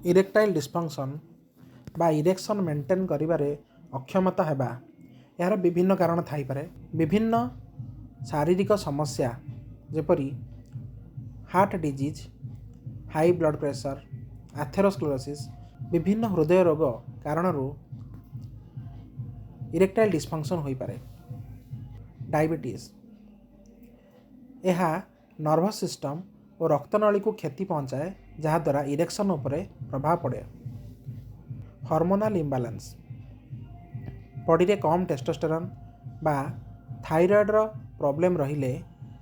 Erectile dysfunction ବା erection maintain କରିବାରେ ଅକ୍ଷମତା ହେବା, ଏହାର ବିଭିନ୍ନ କାରଣ ଥାଇପାରେ। ବିଭିନ୍ନ ଶାରୀରିକ ସମସ୍ୟା ଯେପରି heart disease, high blood pressure, atherosclerosis, ବିଭିନ୍ନ ହୃଦୟ ରୋଗ କାରଣରୁ ଇରେକ୍ଟାଇଲ୍ ଡିସଫଙ୍କସନ୍ ହୋଇପାରେ। ଡାଇବେଟିସ୍, ଏହା ନର୍ଭସ୍ ସିଷ୍ଟମ୍ ଓ ରକ୍ତନଳୀକୁ କ୍ଷତି ପହଞ୍ଚାଏ, ଯାହାଦ୍ୱାରା ଇରେକ୍ସନ୍ ଉପରେ ପ୍ରଭାବ ପଡ଼େ। ହର୍ମୋନାଲ୍ ଇମ୍ବାଲାନ୍ସ, ବଡ଼ିରେ କମ୍ ଟେଷ୍ଟୋଷ୍ଟେରନ୍ ବା ଥାଇରଏଡ଼ର ପ୍ରୋବ୍ଲେମ୍ ରହିଲେ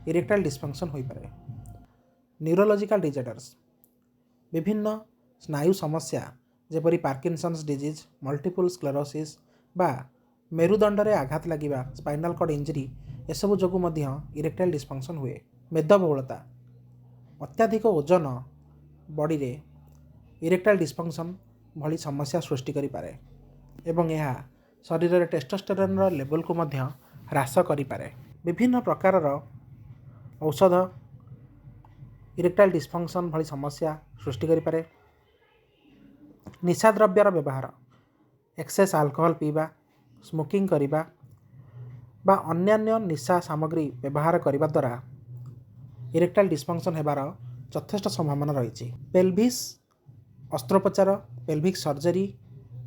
ଇରେକ୍ଟାଇଲ୍ ଡିସଫଙ୍କସନ୍ ହୋଇପାରେ। ନ୍ୟୁରୋଲୋଜିକାଲ୍ ଡିଜର୍ଡର୍ସ, ବିଭିନ୍ନ ସ୍ନାୟୁ ସମସ୍ୟା ଯେପରି ପାର୍କିନସନ୍ସ ଡିଜିଜ୍, ମଲ୍ଟିପୁଲ୍ ସ୍କ୍ଲେରୋସିସ୍ ବା ମେରୁଦଣ୍ଡରେ ଆଘାତ ଲାଗିବା, ସ୍ପାଇନାଲ୍ କର୍ଡ଼ ଇଞ୍ଜୁରି, ଏସବୁ ଯୋଗୁଁ ମଧ୍ୟ ଇରେକ୍ଟାଇଲ୍ ଡିସଫଙ୍କସନ୍ ହୁଏ। ମେଦବହୁଳତା, ଅତ୍ୟଧିକ ଓଜନ ବଡ଼ିରେ ଇରେକ୍ଟାଇଲ୍ ଡିସଫଙ୍କସନ୍ ଭଳି ସମସ୍ୟା ସୃଷ୍ଟି କରିପାରେ ଏବଂ ଏହା ଶରୀରରେ ଟେଷ୍ଟୋଷ୍ଟେରନ୍ର ଲେବଲ୍କୁ ମଧ୍ୟ ହ୍ରାସ କରିପାରେ। ବିଭିନ୍ନ ପ୍ରକାରର ଔଷଧ ଇରେକ୍ଟାଇଲ୍ ଡିସଫଙ୍କସନ୍ ଭଳି ସମସ୍ୟା ସୃଷ୍ଟି କରିପାରେ। ନିଶାଦ୍ରବ୍ୟର ବ୍ୟବହାର, ଏକ୍ସେସ୍ ଆଲକୋହଲ ପିଇବା, ସ୍ମୋକିଂ କରିବା ବା ଅନ୍ୟାନ୍ୟ ନିଶା ସାମଗ୍ରୀ ବ୍ୟବହାର କରିବା ଦ୍ୱାରା ଇରେକ୍ଟାଇଲ୍ ଡିସଫଙ୍କସନ୍ ହେବାର ଯଥେଷ୍ଟ ସମ୍ଭାବନା ରହିଛି। ପେଲଭିସ୍ ଅସ୍ତ୍ରୋପଚାର, ପେଲଭିକ୍ ସର୍ଜରୀ,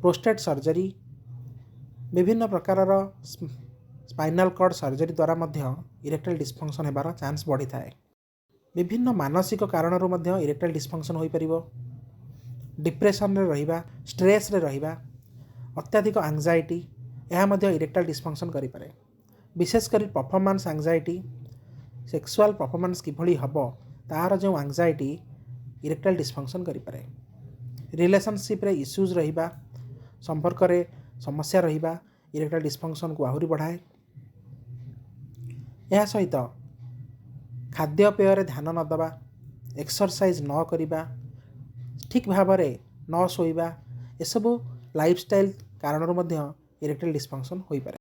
ପ୍ରୋଷ୍ଟେଟ୍ ସର୍ଜରୀ, ବିଭିନ୍ନ ପ୍ରକାରର ସ୍ପାଇନାଲ୍ କର୍ଡ଼ ସର୍ଜରୀ ଦ୍ୱାରା ମଧ୍ୟ ଇରେକ୍ଟାଇଲ୍ ଡିସଫଙ୍କସନ୍ ହେବାର ଚାନ୍ସ ବଢ଼ିଥାଏ। ବିଭିନ୍ନ ମାନସିକ କାରଣରୁ ମଧ୍ୟ ଇରେକ୍ଟାଇଲ୍ ଡିସଫଙ୍କସନ୍ ହୋଇପାରିବ। ଡିପ୍ରେସନରେ ରହିବା, ଷ୍ଟ୍ରେସ୍ରେ ରହିବା, ଅତ୍ୟଧିକ ଆଙ୍ଗଜାଇଟି, ଏହା ମଧ୍ୟ ଇରେକ୍ଟାଇଲ୍ ଡିସଫଙ୍କସନ୍ କରିପାରେ। ବିଶେଷ କରି ପରଫର୍ମାନ୍ସ ଆଙ୍ଗଜାଇଟି, ସେକ୍ସୁଆଲ୍ ପରଫର୍ମାନ୍ସ କିଭଳି ହେବ ତାହାର ଯେଉଁ ଆଙ୍ଗଜାଇଟି, ଇରେକ୍ଟାଇଲ୍ ଡିସଫଙ୍କସନ୍ କରିପାରେ। ରିଲେସନସିପ୍ରେ ଇସ୍ୟୁଜ୍ ରହିବା, ସମ୍ପର୍କରେ ସମସ୍ୟା ରହିବା ଇରେକ୍ଟାଇଲ୍ ଡିସଫଙ୍କସନ୍କୁ ଆହୁରି ବଢ଼ାଏ। ଏହା ସହିତ ଖାଦ୍ୟପେୟରେ ଧ୍ୟାନ ନ ଦେବା, ଏକ୍ସରସାଇଜ୍ ନ କରିବା, ଠିକ୍ ଭାବରେ ନ ଶୋଇବା, ଏସବୁ ଲାଇଫଷ୍ଟାଇଲ୍ କାରଣରୁ ମଧ୍ୟ ଇରେକ୍ଟାଇଲ୍ ଡିସଫଙ୍କସନ୍ ହୋଇପାରେ।